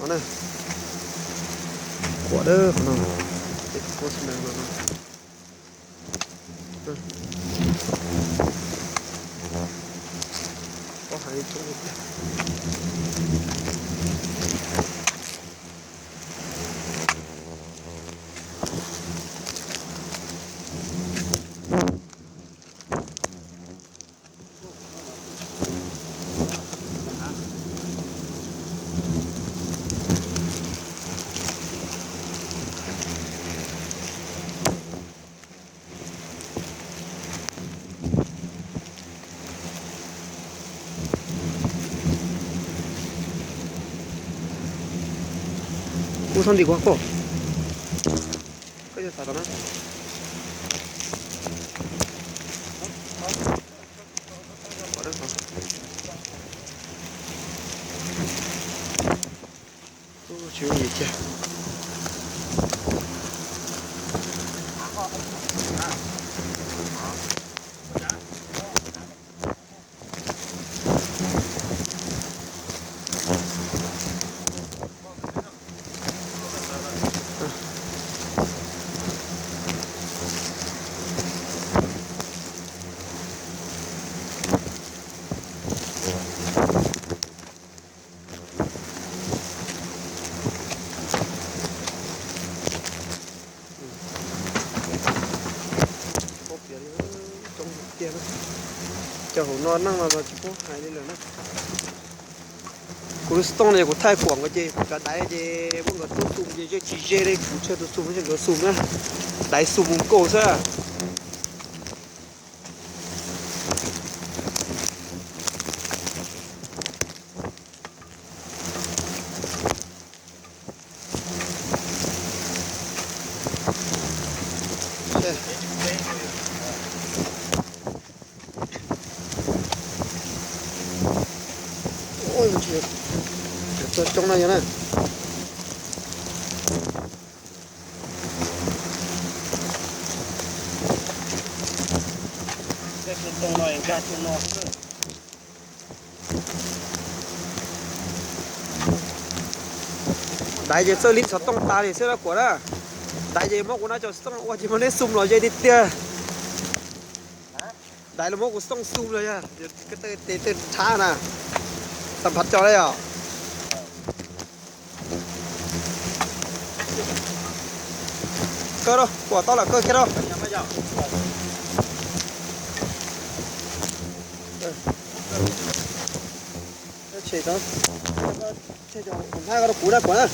No na, quav dawb qhov no, ces tus kuab xib nees no no. Pob hais li coob li tiag. Kuv txhob ntim kuv qhov koj, koj yog xav tau na. Tsis ua li cas. Cov hauv no neej no los tsis paub hais li lawm na. Kuv lub xov tooj no yog kuv thaij kuam nkawd ces kuv tsav daiv ces muab nkawd tub xum ces ze tsis ze li, kuv tseg tus xum ces nkawd xum na. Daiv xum mus nkaus xwb. Txog coob no yog na. Daiv ces txawj li xov tooj tas li xwb na kuam na. Daiv ces muab kuv no cov xov tooj ua ces muab neb xum los ze tiag tiag. Daiv los muab kuv xov tooj xum los yog ko taw tes taw rhab na. Tam phav cos li os. Kaw rau, kuam tau los kaw kiag rau. Hnab ko rau kuv na kuam na.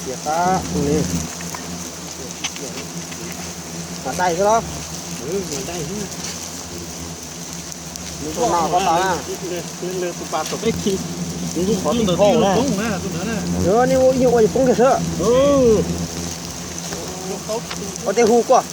Xiav qab li, mas dai xwb los? Tus no ko tas na. Qhov tib thau na. Nej ua ib nyuag ua ces poob kiag xwb. Ua tej hu kuaj.